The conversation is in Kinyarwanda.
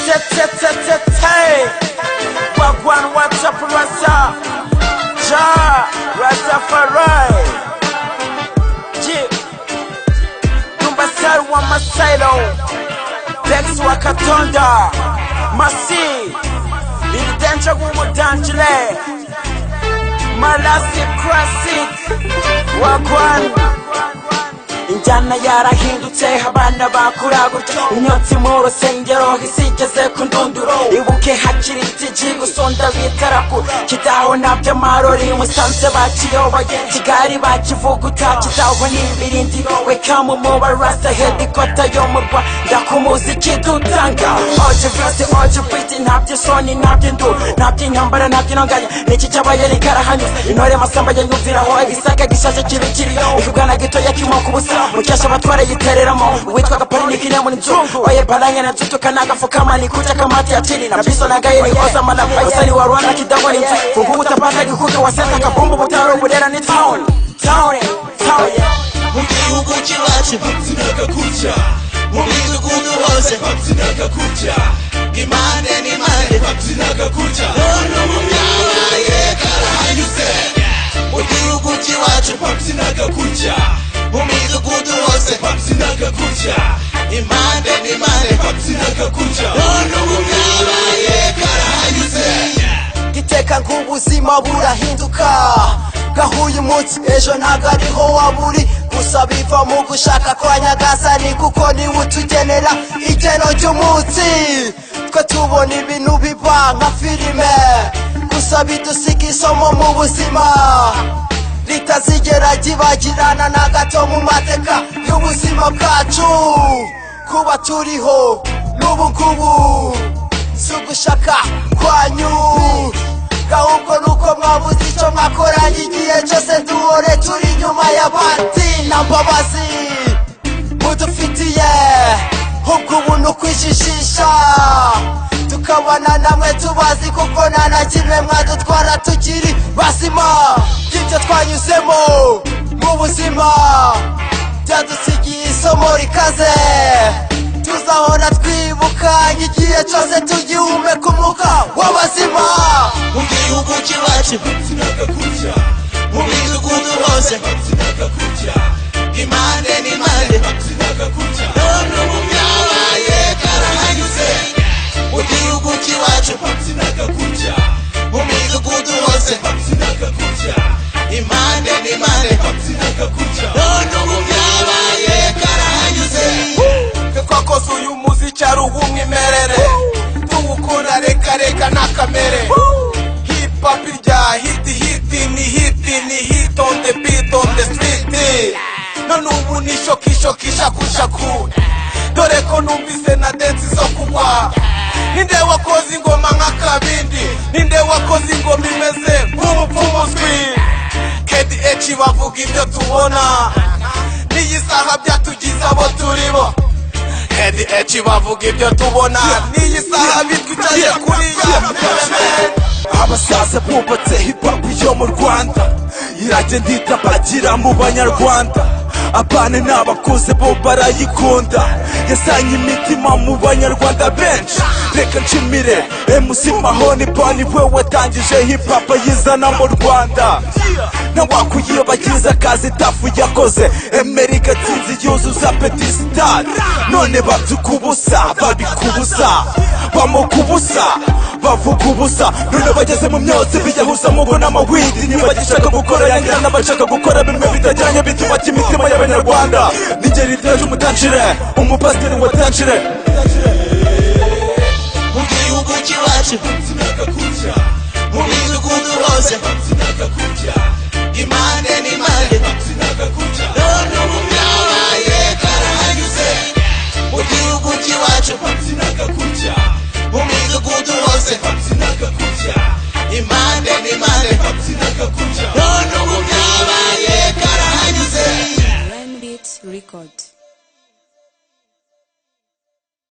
T T T T. Wagwan, what's up, Rasta? Ja Rastafari. G Dumbasar wa Masailo, Dex wa Katonda, Masi Lil Gumu Danjile, Malasi Classic. Wagwan. Injyana yarahindutse, abana bakura gutyo, imyotsi mu rusengero, isi igeze ku ndunduro. Ibuke hakiri itiji gusonda bitaraku Kidaho nabyo marori Musanze bakiyoboye, Kigali bakivuguta, Kidaho n'ibirindiro. Wekamu mu barasta, headquarter yo mu Rwanda ku muziki dutanga. Oje verse, oje beat, ntabyo isoni, ntabyo induru, ntabyo intambara, ntabyo intonganya. Niki cyabaye rikarahanyuze? Intore masamba yanyumviraho igisaka gishaje kibikiriyo, ikibwana gitoya kimoka ubusa, mukesha abatware yitereramo uwitwaga Pariniki muri nzungu oye balanya na nzutuka nagafukama nikuja kamati ya chini na biso na gaye ni oza mana usani wa Rwanda. Kidago ni nzu fungu utapata gikuke wasenta kabumbu Butaro Burera ni town town town, yeah. Mu gihugu cy'iwacu Babyinaga gutya, mu midugudu hose babyinaga gutya, impande n'impande babyinaga gutya. None ubu byabaye Karahanyuze. Mu gihugu cy'iwacu Babyinaga gutya, mu midugudu hose babyinaga gutya, impande n'impande babyinaga gutya. None ubu byabaye Karahanyuze. Giteka nk'ubuzima burahinduka gahuye umunsi, ejo ntabwo ariho waba uri. Gusa biva mu gushaka kwa Nyagasani, kuko niwe utugenera igeno ry'umunsi. Twe tubona ibintu biba nka filime, gusa bidusiga isomo mu buzima ritazigera ryibagirana na gato mu mateka y'ubuzima bwacu. Kuba turiho n'ubu ngubu si ugushaka kwanyu, ahubwo nuko mwabuze icyo mwakoranye. Igihe cyose duhore turi inyuma y'abandi, nta mbabazi mudufitiye, ubwo ubu ni ukwijijisha tukabona namwe tubazi, kuko nta na kimwe mwadutwara tukiri bazima. By'ibyo twanyuzemo mu buzima byadusigiye isomo rikaze tuzahora twibuka igihe cyose tugihumeka umwuka w'abazima. Mu gihugu cy'iwacu Babyinaga gutya, mu midugudu hose babyinaga gutya, impande n'impande babyinaga gutya. None ubu byabaye karahanyuze. Mu gihugu cy'iwacu Babyinaga gutya, mu midugudu hose babyinaga gutya, impande n'impande babyinaga gutya. None ubu byabaye karahanyuze. Twe twakoze uyu muziki ari uw'umwimerere, tuwukunda reka reka nta kamere. Hip hop irya hit, hit ni hit ni hit, on the beat, on the street. None ubu ni shoki shoki shaku shaku, dore ko numvise na dance zo kugwa. Ninde wakoze ingoma nk'akabindi? Ninde wakoze ingoma imeze nk'umupfumuzwi? KDH bavuga ibyo tubona n'iyi saha, byatugize abo turi bo. KDH bavuga ibyo tubona n'iyi saha, bitwicaye kuri ya Abasaza bubatse hip hop yo mu Rwanda, iragenda itabagira mu Banyarwanda. Abana n'abakuze bo barayikunda, yasanye imitima mu Banyarwanda benshi. Reka nshimire MC Mahoni Boni, we watangije hip hop ayizana mu Rwanda. Ntawakuyibagiza akazi tafu yakoze, Emery Gatsinzi yuzuza Petit Stade. None babyuka ubusa, babika ubusa, bamuka ubusa, bavuga ubusa. None bageze mu myotsi, biyahuza mubona amawidi, ntibagishaka gukora yangira n'abashaka gukora bimwe bitajyanye, bituma imitima y'Abanyarwanda. Nigeri iteje umutanshire, umupasiteri watanshire. Mu gihugu cy'iwacu Babyinaga gutya, mu midugudu hose babyinaga gutya, impande n'impande babyinaga gutya.